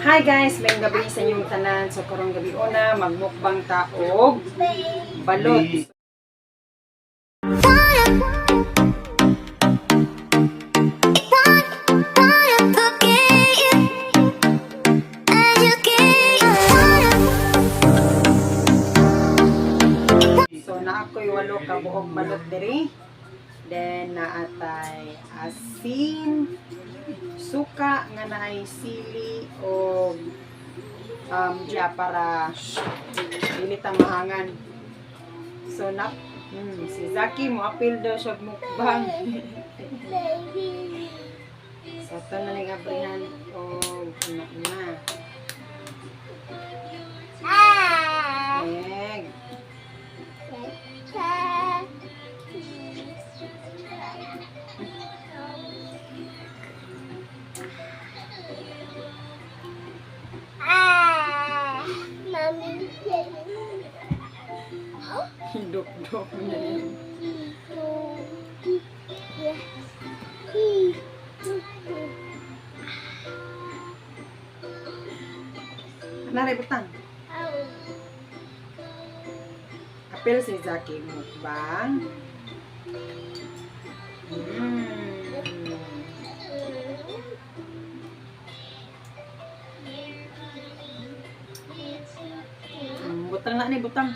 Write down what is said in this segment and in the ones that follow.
Hi guys, maayong gabi sa inyong tanan. So karong gabi una magmukbang ta og balot. So naa ko'y walo ka buok balot diri. Then naatay asin, suka nga naay sili og ja para dili ta mahangan. So na si Zaki mo apil daw siya mukbang. So ito na ning abrihan og ano na. Egg. Dok-dok na yun. Naray butang. Apil si Zaki mukbang. Butang na ni butang.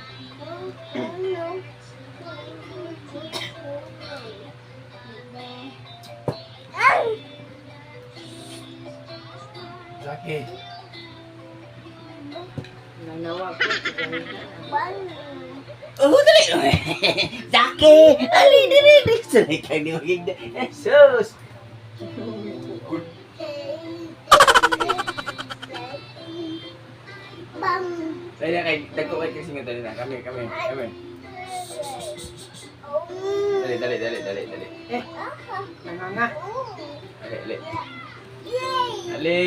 Zaki. Nanawag ko. Oh, dali. Zaki, ali dili dili. Sanay ka ni magigda. Jesus. Dali kay dagko kay kasi nga dali na. Kami, kami, kami. Dali, dali, dali, dali, dali. Eh, nanganga. Dali, dali. Dali.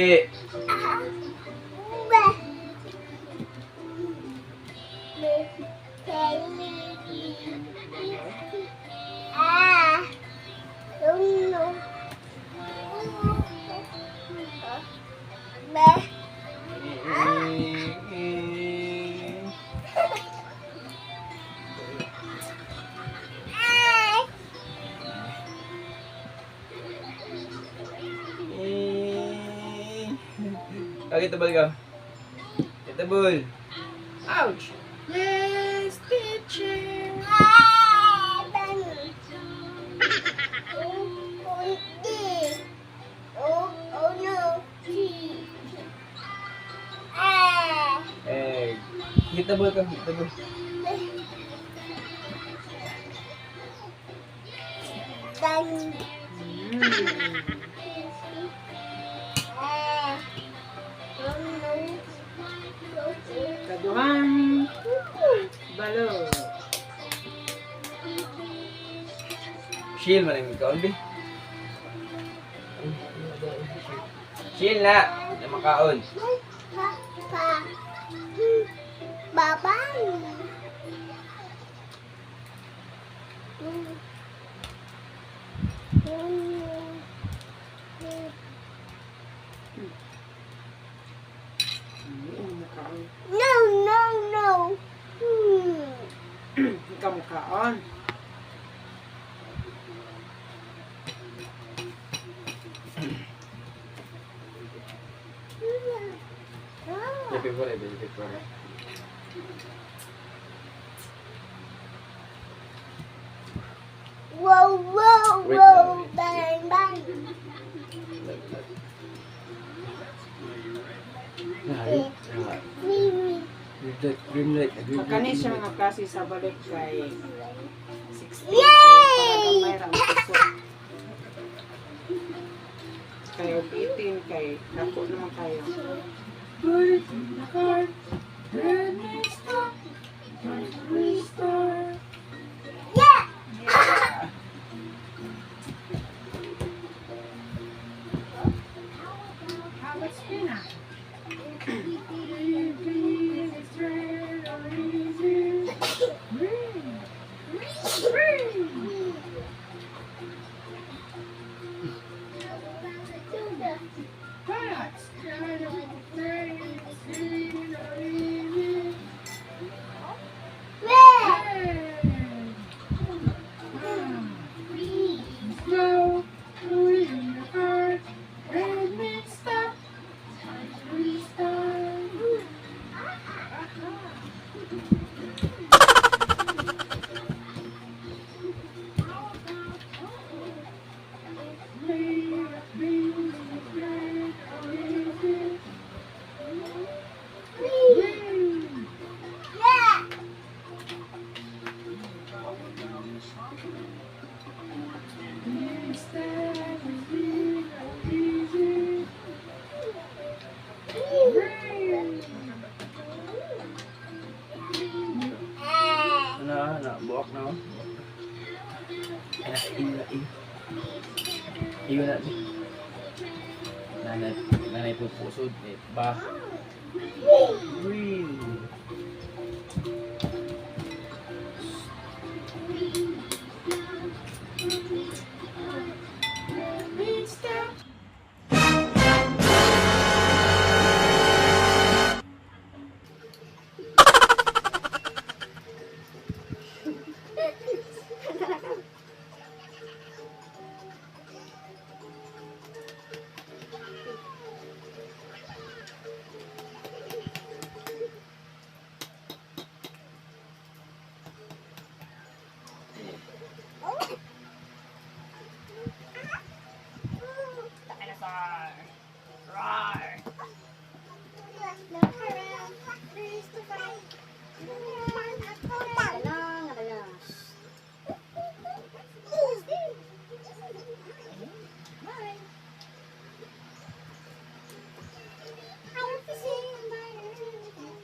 Okay, tabal ka. Tabal. Ouch! Yes, teacher! Eh, tabal ka, tabal. Kaduhang balot. Shield man ang ikaon, bi. Shield na! Na makaon. Mukhaon. No, no, no. Ikaw mukhaon. Happy for it, happy for it. Whoa, whoa, Wait whoa, lang, wait. Bang, bang. Wee, wee. Green light, green So, light. kani siya nga klase sa balot kay 16. Yay! Para gamay ra ang kusog. Kay og 18 kay dako naman kayo. Yeah! How about spinach? Iyon na. Nanay, nanay po pusod. Eh, ba? Green.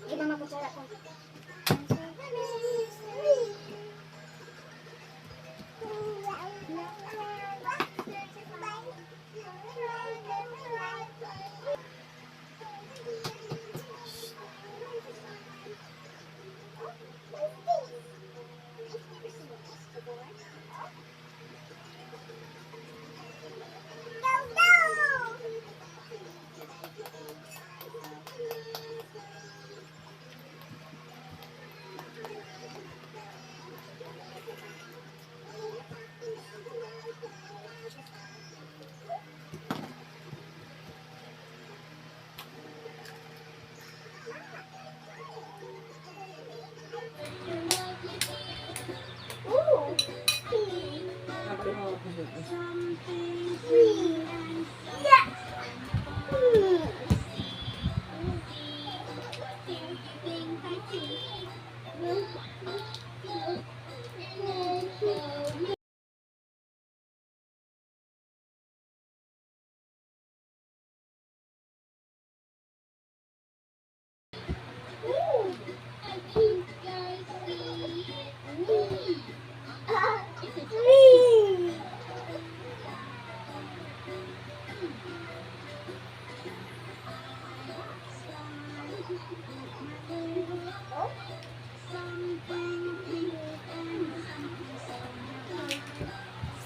Give mama kutsara ko. Ooh. Ako. Three. Yeah. Three.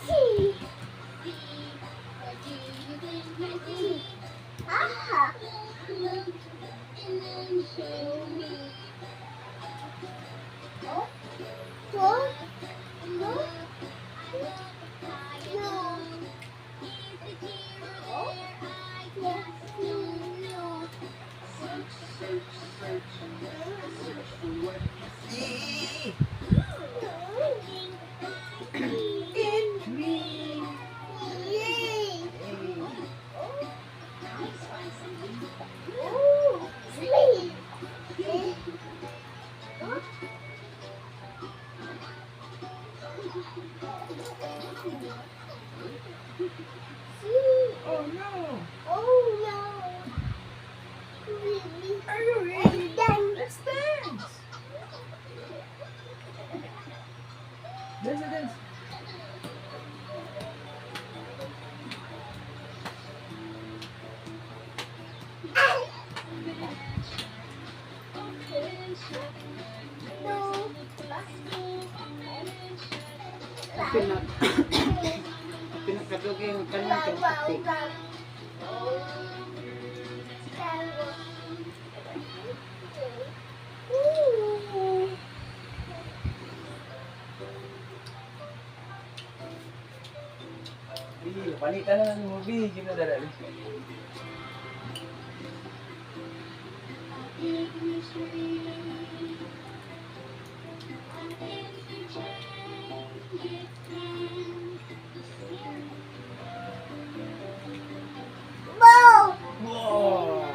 C. Ah. Four. No. No. Yay. Ooh, three. Oh no! Oh no. Really? Are you ready? Done. Let's dance! Dance, dance! No. Pinak pinakadugay ang kanang Wow, kay wow, wow. Ooh. Bi, palitan na ng movie. Give na dala. Wow. Wow!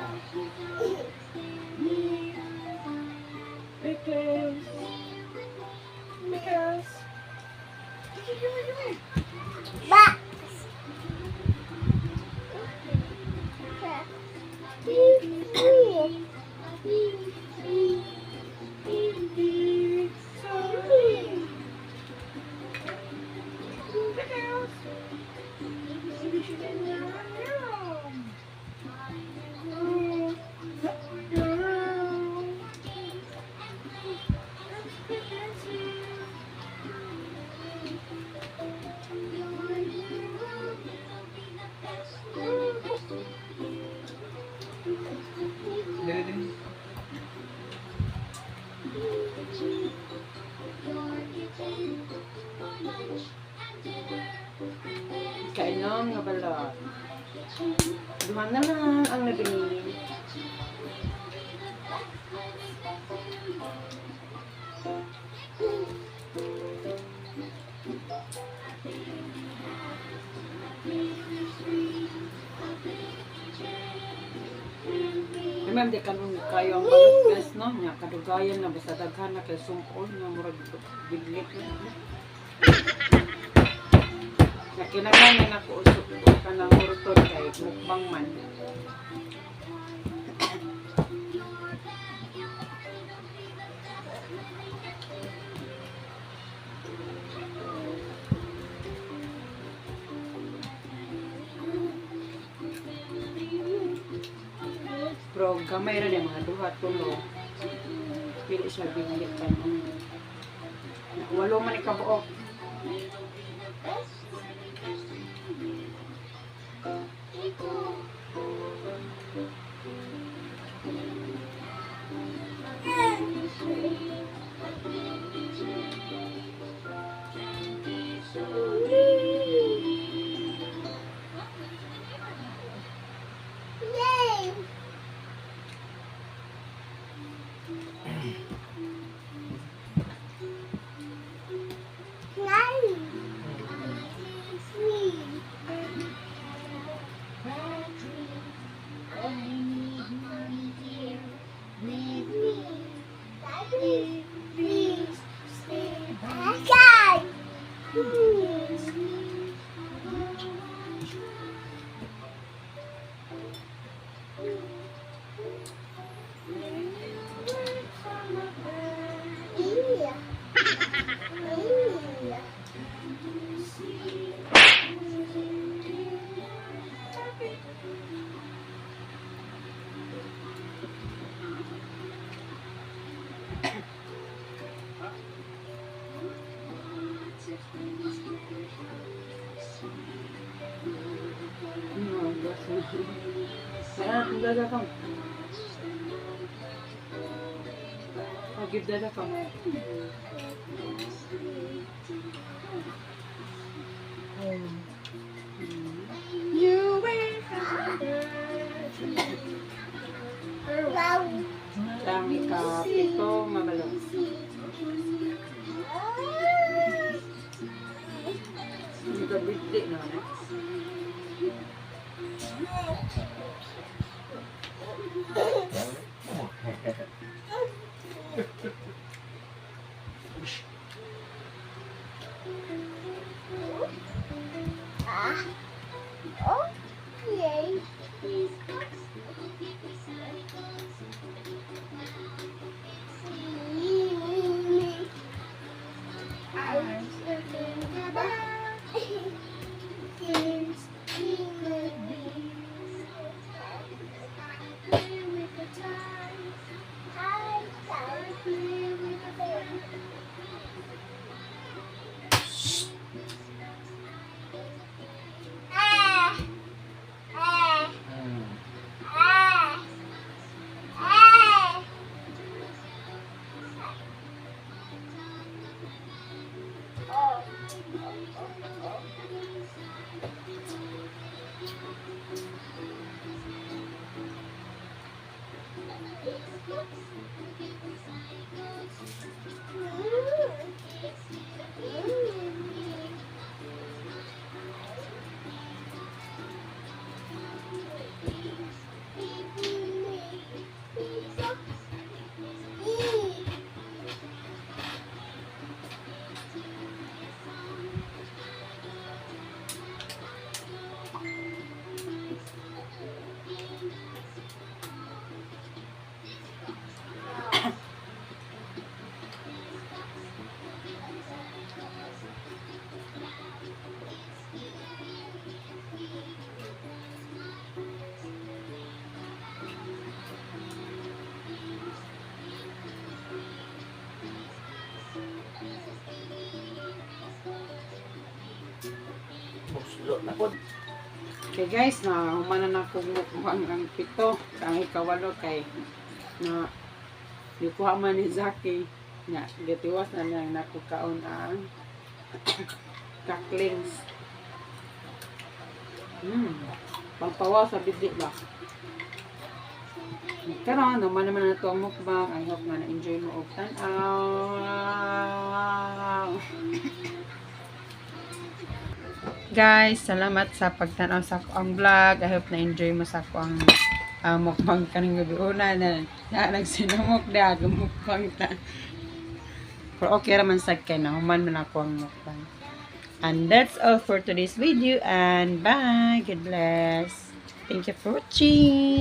Pickles! Pickles! Give me, give me! Ba. Pickles! Dali, dali. Kainom nga balot. Duha na lang ang nabili. Remember, di kanon kayo ang balot guys, no? Nya, kadugayan na, basta daghan na kay sumol nga murag biglit na. Na kinahanglan na ako usok kanang murton kay mukbang man. Pero gamay ra niya mga duha tulo. Pili siya biglit kanon. Walo man ni kabuok. Yay! Nine. Three. Daddy, please stay back. Please. Yeah. Yeah. No, gas na. Sarap, ang dada ka. Oh, give dada ka. You will Wow. Ang ikapito nga balot. Hindi ka birthday naman eh. Ah. Okay. Things he could be. I with the time. I play with the Ah. Ah. Ah. Ah. Oh. Buslo na po. Okay guys, na humana na kog mukbang ang pito, ang ikawalo kay na gikuha man ni Zaki nga gitiwas na lang nako kaon ang cracklings. Pangpawa sa bidi ba. Karon, naman naman na to ang mukbang. I hope nga na-enjoy mo og tan-aw. Guys, salamat sa pagtanaw sa akoang vlog. I hope na-enjoy mo sa akoang mukbang kaning gabi. Una na, na nagsinumok da, mukbang ta. Pero okay raman sad kay na human man ako ang mukbang. And that's all for today's video and bye. God bless. Thank you for watching.